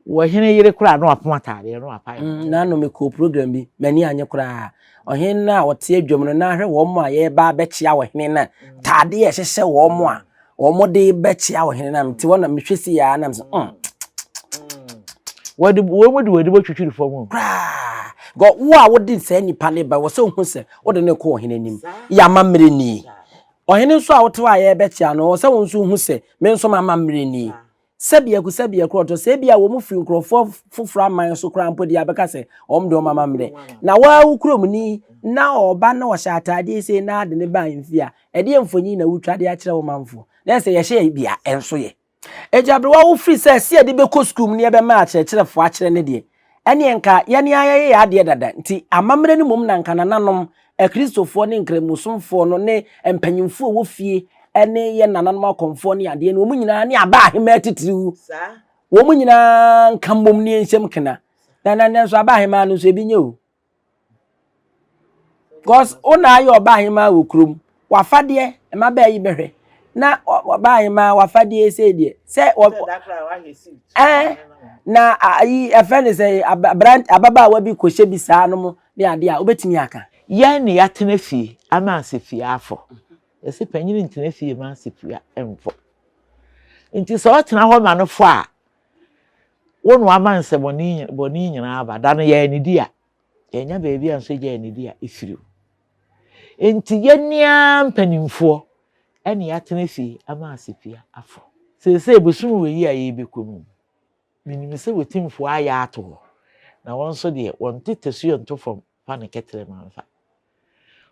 Ɔhene yere koraa na wapam ataadeɛ na wapae. Mm, na no mekɔɔ program bi, m'ani anye koraa. Ɔhene no a ɔte adwam no, na ahwɛ wɔn a yɛreba abɛkyea ɔhene no a, taadeɛ a ɛhyehyɛ wɔn a wɔn de bɛkyea ɔhene no a, mete hɔ na mehwɛ si yɛ a na mesɛ, mm. Wɔde wɔn de wɔn ani bɛtwitwiri fam o. Koraa. Gɔ wo a wode saa nipa no ba, wɔ sɛ wohu sɛ wode no kɔ ɔhene anim. Yɛ amammerɛ nie. Ɔhene nso a wote hɔ a yɛrebɛkyea no, wɔ sɛ wo nso wohu sɛ me nso m'amammerɛ nie. Sɛbiako sɛbiako ɔtɔ sɛ ebia wɔn firi nkurɔfoɔ foforɔ aman so koraa mpo deɛ abɛka sɛ wɔn de wɔn amammerɛ. Na wo ara wo kuromni na ɔba na ɔhyɛ ataadeɛ sei na ade ne ba ahemfie a, ɛdeɛ mfonyin na wotwa de akyerɛ wo manfoɔ? Na ɛsɛ yɛhyɛ bi a ɛnso yɛ. Enti aberewa wo firi sɛ sɛ yɛde bɛkɔ sukuu mu na yɛbɛma akyerɛkyerɛfoɔ akyerɛ ne deɛ, ɛneɛ nka yɛne ara yɛyɛ yɛn adeɛ dada. Nti amammerɛ no mmom na nka nananom Akristofoɔ ne Nkramosomfoɔ no ne mpanyimfoɔ a ɛwɔ fie ne yɛn nananom akɔmfoɔ ne adeɛ no, wɔn nyinaa ne aba ahemaa atitiriw. Wɔn nyinaa nka mmom ne yɛnhyɛm kena. Na na nanso aba ahemaa no nso ebi nyɛ o. Because wo na ayɛ ɔba ahemaa wɔ kurom. Wafadeɛ mmabaa yi bɛhwɛ. Na ɔba ahemaa wafadeɛ sei deɛ. Sɛ wɔ ɛɛ na ayi ɛfɛ ne sɛ abrant ababaawa bi kɔhyɛ bi saa no mo ne adeɛ a wobɛtumi aka. Yɛn ne yɛatena fie ama asefie afɔ. Yɛse panyin ntena fie ma asefie mfɔ. Nti sɛ ɔtena hɔ ma no fɔ a, wo na wama nsɛmɔne bɔne nyinaa aba. Da no yɛannidi a, yɛanya baabi a nso gya annidi a ɛfiri o. Nti yɛn ara mpanimfoɔ ɛne yɛatena fie ama asefie afɔ. Seesei bosom wei yi a yɛrebɛkɔ mu yi, Menim sɛ w'atimfoɔ ayɛ ato hɔ, na wɔn nso deɛ, wɔnte tasuo nto fam fa ne kɛtrɛma mfa.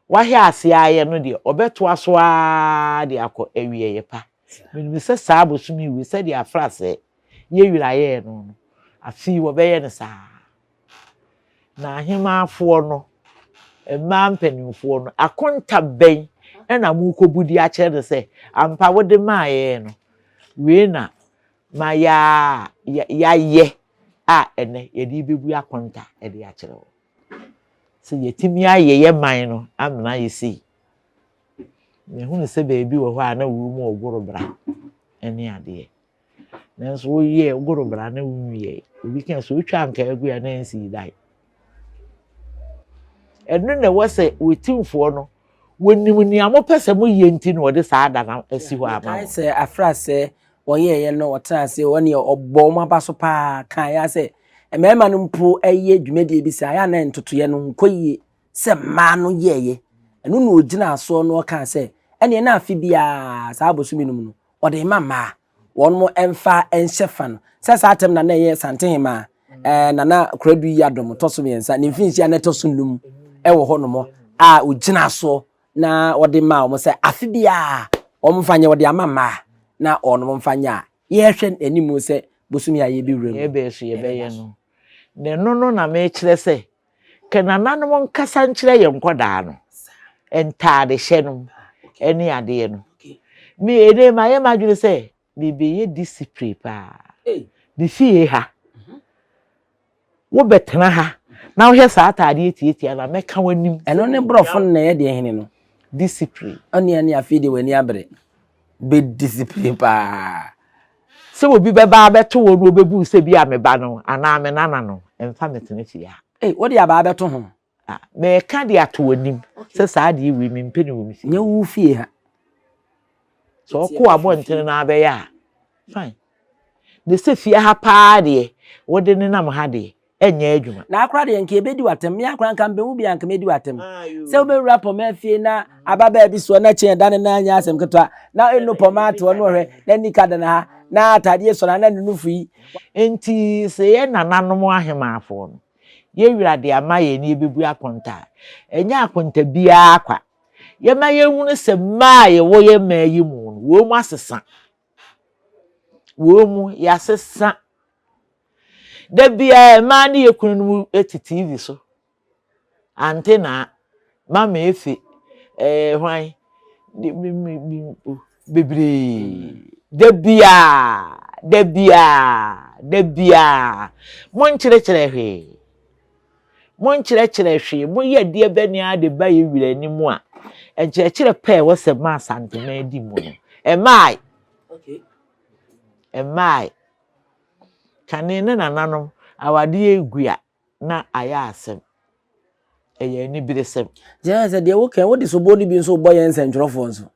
Wahwɛ aseɛ ayɛ no deɛ, ɔbɛtoa so ara de akɔ awieeɛ pa. Menim sɛ saa bosome wei, sɛdeɛ afrasɛɛ yɛ wira yɛɛ no no, afe yi wɔbɛyɛ no saa ara. Na ahemaafoɔ no, mmaa mpanimfoɔ no, akonta bɛn na morekɔbu de akyerɛ no sɛ, ampa wode maa yɛn no, wei na ma yɛayɛ a ɛnnɛ yɛde rebɛbu akonta de akyerɛ wo sɛ yɛatumi ayɛ yɛ man no amena ayɛ sei. Mehunu sɛ baabi wɔ hɔ a na wɔn mu ɔgoro bra ne adeɛ. Nanso woyɛ goro bra na wonwiɛ. Obi ka sɛ wotwa anka agu a na ɛnsii dae. Ɛno na ɛwɔ sɛ wɔtimfoɔ no wɔnim nea mopɛ sɛ moyɛ nti na wɔde saa da no asi hɔ ama mo. Sɛ afra sɛ wɔyɛeɛ no ɔtenaa ase ɔne ɔbɔ wɔn aba so paa kaeɛ ara sɛ mmarima no mpo yɛ dwumadie bi saa yɛ a na ntotoeɛ no nkɔ yie sɛ mmaa no yɛeɛ. Ɛno na ɔgyinaa soɔ no ɔkaa sɛ ɛneɛ na afe biara saa bosome no mu no ɔde rema mmaa wɔn mfa nhyɛ fa no sɛ saa atɛm na na ɛyɛ Santehemaa ɛɛ Nana Koradu Yiadom tɔ so mmiɛnsa ne mfinhyia na ɛtɔ so num ɛwɔ hɔnom a ɔgyinaa soɔ na wɔde maa wɔn sɛ afe biara wɔmfa nyɛ, wɔde ama mmaa na wɔn mfa nyɛ a, yɛrehwɛ anim sɛ bosome a yɛbɛwura mu. Yɛbɛyɛ so yɛbɛyɛ no. Na ɛno no na mekyerɛ sɛ, kɛ nananom nkasa nkyerɛ yɛn nkɔdaa no, ntaadehyɛ nom ne adeɛ no. Me ɛnɛ mayɛ m'adwene sɛ mebɛyɛ discipline paa. Me fie ha, wobɛtena ha na wohwɛ saa ataadeɛ tiatia na mɛka w'anim. Ɛno ne borɔfo no na ɛyɛ deɛ hene no. Discipline. Ɔne ɛne afei deɛ w'ani abere. Bɛ discipline paa. Sɛ obi bɛba abɛto wo na ɔbɛbu sɛ bi a me ba no anaa me nana no, ɛmfa me tena fie ha. Ei, wode abaa bɛto ho. Ah, meka de ato w'anim sɛ saa adeɛ wei mempɛ no wɔ me fie. Nyɛ wo fie ha. Sɛ ɔkɔ abɔntene na abɛyɛ a, fine. Na sɛ fie ha paa deɛ, wode nenam ha deɛ, ɛnyɛ adwuma. Na akora deɛ nka yɛbɛdi w'atɛm. Me akora nka mbɛhu bi a nka mɛdi w'atɛm. Sɛ wobɛwura pɔma fie na ababaa bi soɔ na kyeɛ da ne nan nyɛ asɛm ketewa na ɛnu pɔma atoɔ no ɔhwɛ na nika da na ha na ataadeɛ sɔ na na ne nufu yi. Enti sɛ yɛn nananom ahemaafoɔ no, yɛn wura de ama yɛn na yɛbɛbu akonta a, ɛnyɛ akonta biara kwa. Yɛma yɛhunu sɛ mmaa a yɛwɔ yɛn mmaa yi mu no, wɔn mu asesa. Wɔn mu yɛasesa. Da biara mmaa ne yɛn kununom te TV so. Ante naa, Mama Efe, ɛɛ eh, hwan, bebree. Da biara, da biara, da biara. Monkyerɛkyerɛ hwee. Monkyerɛkyerɛ hwee. Moyɛ deɛ bɛne ara de ba yɛ wura anim a. Nkyerɛkyerɛ pa a ɛwɔ sɛ ma Asanteman di mu no, ɛmaae. Ɛmaae. Kane ne nananom, awadeɛ regu a, na ayɛ asɛm. Ɛyɛ aniberesɛm. Kyerɛ sɛ deɛ woka wode soboɔ no bi nso bɔ yɛn nsɛntwerɛfoɔ nso.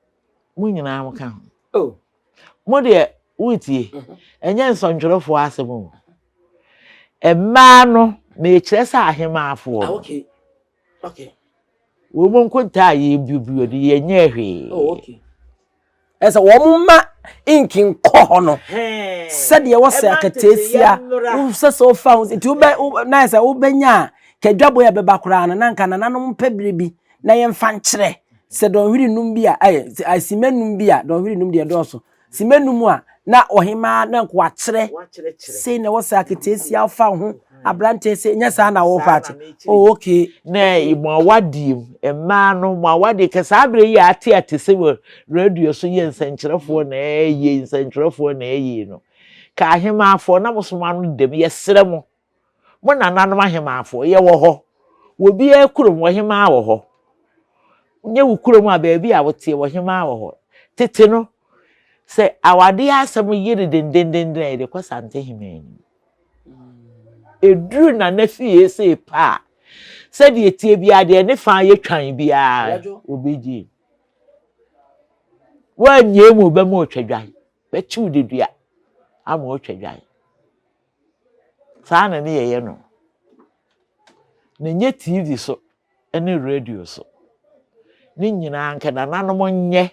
Mo nyinaa mo ka ho. Oh. Mo deɛ woretie. Mhm. Ɛnyɛ nsɛntwerɛfoɔ asɛm o. Mmaa no mekyerɛ sɛ ahemaafoɔ. Ah, okay. Okay. Wɔn mu nkontaa a yɛbuebue no yɛnyɛɛ hwee. Oh, okay. Ɛsɛ wɔn mma nki nkɔ hɔ no sɛdeɛ wɔsɛ akateesia wosɛ sɛ wofa ho nti wobɛ na sɛ wobɛnya a kadwabɔ yɛ bɛba koraa no na nka nananom mpɛ bere bi na yɛmfa nkyerɛ sɛ dɔnhwere num bi a ɛyɛ asima num bi a dɔnhwere num deɛ dɔɔso Simma num a, na ɔhemaa na nka wakyerɛ sei na ɛwɔ sɛ aketeesia fa ho aberanteɛ sei nyɛ saa na wɔfa akyɛ oh okay. Na mo awadeɛ mu mmaa no mo awadeɛ kɛ saa berɛ yi a ate ate sɛ wɔ radio so yɛ nsɛnkyerɛfoɔ na ɛyɛ nsɛnkyerɛfoɔ na ɛyɛ no ka ahemaafoɔ na mo so mo ano dam yɛsrɛ mo Mo nananom ahemaafoɔ, yɛwɔ hɔ. Wɔ biara kurom, ɔhemaa wɔ hɔ. Nyɛ wo kurom a, baabi a woteɛ, ɔhemaa wɔ hɔ. Tete no, sɛ awadeɛ asɛm yere dendendenden a, yɛde kɔ Santehemaa anim. Ɛduru nana fie sei pɛ a, sɛdeɛ ɛteɛ biara, deɛ ne fa yɛ twan biara, ɔbɛgye. Woanyɛ mu bɛma ɔtwa dwan, bɛkyew dedua ama ɔtwa dwan. Saa na ne yɛyɛ no. Na ɛnyɛ TV so ne radio so. Ne nyinaa nka nananom nyɛ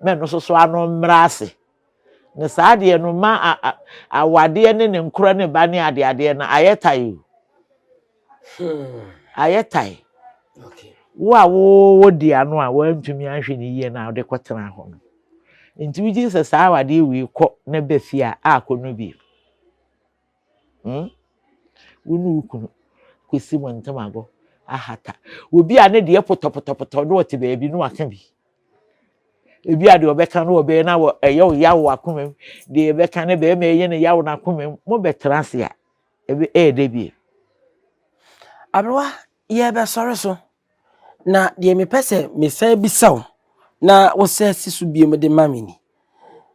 ma ɛno nso so ano mmra ase. Na saa adeɛ no ma awadeɛ ne ne nkorɔ ne ba ne adeadeɛ no ayɛ tae o. Hmm. Ayɛ tae. Wo a wowɔ di ano a woantumi anhwɛ ne yie na wode kɔtena hɔ no. Nti wogye sɛ saa awadeɛ wei kɔ na ba fie a akɔ no bio. Hmm? Wo ne wo kunu kɔsi mo ntamago ahata. Obi a ne deɛ pɔtɔpɔtɔpɔtɔ na ɔte baabi na waka bi. Ebi a deɛ ɔbɛka no ɔbɛyɛ na ɛyɛ wo yaw wɔ akoma mu. Deɛ ɛbɛka ne bɛrima ɛyɛ ne yaw n'akoma mu. Mobɛtena ase a, ɛbɛ ɛyɛ dɛ bio. Aberewa, yɛrebɛsɔre so. Na deɛ mepɛ sɛ mesan bisa wo na wosan si so bio de ma me ni.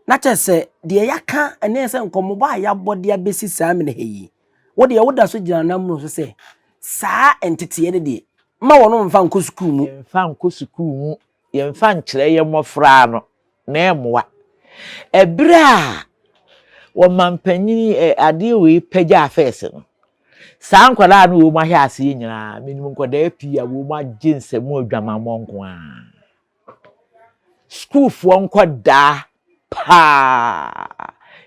Na kyerɛ sɛ deɛ yɛaka ɛne sɛ nkɔmmɔbɔ a yɛabɔ de abɛsi saa mmerɛ ha yi, wo deɛ woda so gyina n'amono so sɛ saa nteteɛ no deɛ mma wɔn mfa nkɔ sukuu mu. Yɛmfa nkɔ sukuu mu, yɛmfa nkyerɛ yɛn mmɔfra no, na ɛmmoa. Ɛberɛ a wɔmanpanin adeɛ wei pagyaa fɛs no, Saa nkwadaa no wɔn ahwɛ aseɛ nyinaa, menim nkwadaa pii a wɔn agye nsam adwamammɔ nko ara. Sukuufoɔ nkwadaa paa,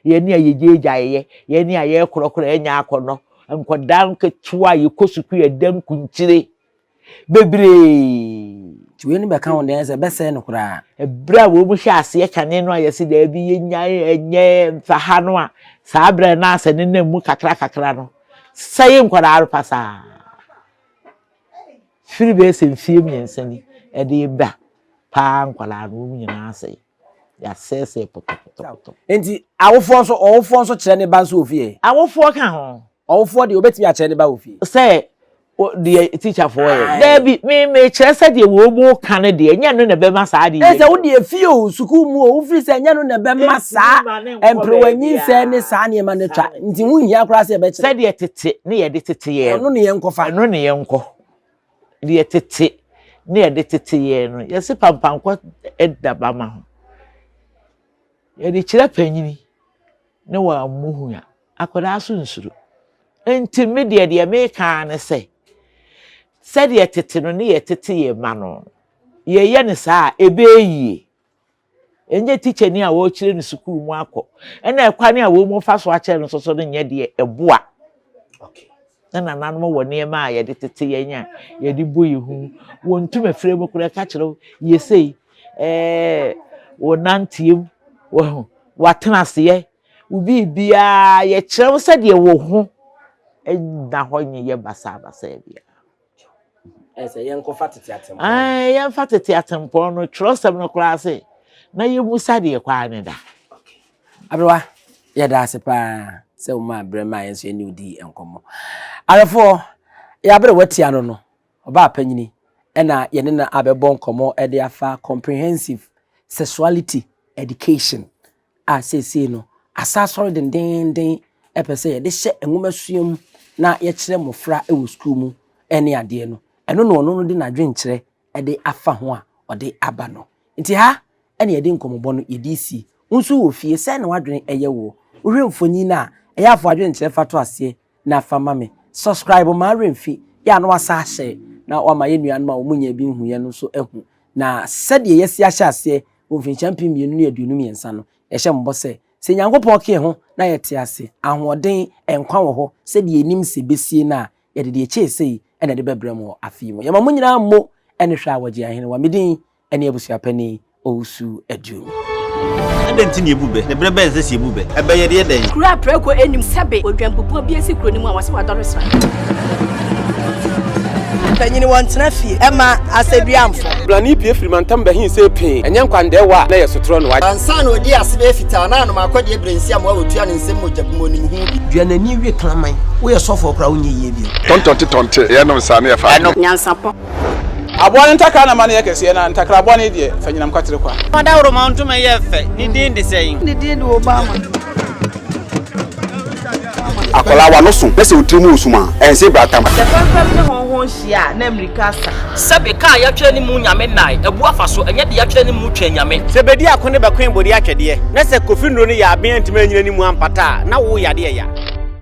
yɛn a yɛgyaagyaeɛ, yɛn a yɛrekorɔkorɔ ɛnyɛ akɔnnɔ, nkwadaa nketewa a yɛkɔ sukuu yɛda nkunkyire bebree. Nti wei no bɛka ho deɛ sɛ ɛbɛsɛe no koraa. Ɛberɛ a wɔn hyɛ aseɛ kane no a yɛse daabi yɛnyae ɛnyɛ mfa ha no a saa berɛ no asɛ ne nam mu kakra kakra no sɛe nkwadaa no pasaa. Firi bɛyɛ sɛ mfie mmiɛnsa ni ɛde ba paa nkwadaa no wɔn nyinaa asɛe. Yɛasɛesɛe pɔtɔpɔtɔpɔtɔ. Nti awofoɔ nso ɔwofoɔ nso kyerɛ ne ba nso wɔ fie? Awofoɔ ka ho. Ɔwofoɔ deɛ obetumi akyerɛ ne ba wɔ fie. Sɛ deɛ tikyafoɔ yɛ. Daabi, me mekyerɛ sɛ deɛ wɔn mu ka no deɛ, ɛnyɛ no na ɛbɛma saa adeɛ. Ɛsɛ wo deɛ fie o, sukuu mu o, wofiri sɛ ɛnyɛ no na ɛbɛma saa mperewa nyinsɛn ne saa nneɛma no atwa. Nti ho nhia koraa sɛ yɛbɛkyerɛ. Sɛdeɛ tete ne yɛde tete yɛn. Ɛno ne yɛnkɔfa. Ɛno ne yɛnkɔ. Deɛ tete ne yɛde tete yɛn no, yɛse pampankɔ da bama ho. Yɛde kyerɛ panyini ne wɔammu hu a, akwadaa so nsuro. Nti me deɛ deɛ meka ara ne sɛ, sɛdeɛ tete no ne yɛtete yɛn mma no, yɛyɛ no saa a, ɛbɛyɛ yie. Ɛnyɛ tikyani a wɔrekyerɛ no sukuu mu akɔ, ɛna ɛkwan a wɔfa so akyerɛ no nso so no nyɛ deɛ ɛboa. Na nananom wɔ nneɛma a yɛde tete yɛn a yɛde bɔ yɛn hu. Wɔn ntoma fira mu koraa ɛka kyerɛ wo yɛ sei, ɛɛ wo nanteɛ mu, wɔho, watena aseɛ, wo biribiara yɛkyerɛ wo sɛdeɛ wo ho nna hɔ nyɛ basabasa biara. Ɛsɛ yɛnkɔfa tete atempɔn. Ɛɛ yɛmfa tete atempɔn no twerɛsɛm no koraa se na yɛmmusa deɛ kwaa ne da. Aberewa, yɛda ase paa sɛ womaa berɛ maa yɛn nso yɛne wo dii nkɔmmɔ. Awerɛfoɔ, yɛn aberewa tia no no, ɔbaa panyini. ɛna yɛne no abɛbɔ nkɔmmɔ de afa comprehensive sexuality education a seesei no asa asɔre dendeenden pɛ sɛ yɛde hyɛ nwomasua mu na yɛkyerɛ mmɔfra wɔ sukuu mu ne adeɛ no. Ɛno na ɔno no de n'adwenkyerɛ de afa ho a ɔde aba no. Nti ha na yɛde nkɔmmɔbɔ no yɛde resi. Wo nso wɔ fie, sɛn na w'adwene yɛ woɔ? Wohwɛ mfonin no a, ɛyɛ a fa w'adwenkyerɛ fa to aseɛ na fa ma me. Subscribe ma werɛ mfi, yɛ a na wasa ahyɛ na wama yɛn nuanom a wɔn nyaa bi nhuiɛ no nso ahu. Na sɛdeɛ yɛasi ahyɛ aseɛ wɔ mfinhyia 2023 no, yɛhyɛ mo bɔ sɛ, sɛ Nyankopɔn ka yɛn ho na yɛte ase, ahoɔden, nkwa wɔ hɔ sɛdeɛ yɛnim sɛ ɛbɛsie no a, yɛde deɛ ɛkyɛɛ sei na ɛde bɛbrɛ mo wɔ afe yi mu. Yɛma mo nyinaa mmo ne hwɛ a wɔgye ahenewa. Me din ne Abusuapanin Owusu Aduomi. Adɛn nti na yɛbu bɛ? Na berɛ bɛn na ɛsɛ sɛ yɛbu bɛ? Ɛbɛ yɛ deɛ dɛn? Kuro a prako nnim sɛbe odwanbubuo bi asi kuro no mu a wɔse wadɔre sra. Mpanyin wɔntena fie ɛma asɛduamfo. Blani pue firi mantam bɛhe see pee, ɛnyɛ nkwandɛɛwa a na ɛyɛ sotorɔ no. Ansa na ɔdii ase bɛyɛ fitaa na anom akɔdeɛ berɛ nsi amoa wɔtua ne nsam mogya bi mu ɔnim ho bi. Dua n'ani we kraman. Woyɛ sɔfoɔ koraa wonyɛ yie bio. Tɔntɔnte tɔnte, yɛnom saa na yɛfa adeɛ. Nyansapɔ. Aboa no ntakra na ma no yɛ kɛseɛ, na ntakra bɔne deɛ, fa nyinam kwatere kwa. Ɔdawuroma ntoma yɛ fɛ, ne din de sɛn? Ne din de Obama. Akwadaa w'ano so na sɛ wo tiri mu wɔ sum a, ɛnse bratam. Sɛ fɛmfɛm ne hɔnhɔn hyia a, na mmirika asa. Sɛbe ka a yɛatwerɛ ne mu Nyame nnae, abu afa so, ɛnyɛ deɛ yɛatwerɛ ne mu Twɛn Nyame. Sɛ bedi ako ne bɛkoe bode atwɛdeɛ, na sɛ Kofi nnuro no yɛ aben antumi anyina ne mu ampata a, na wo yadeɛ ya.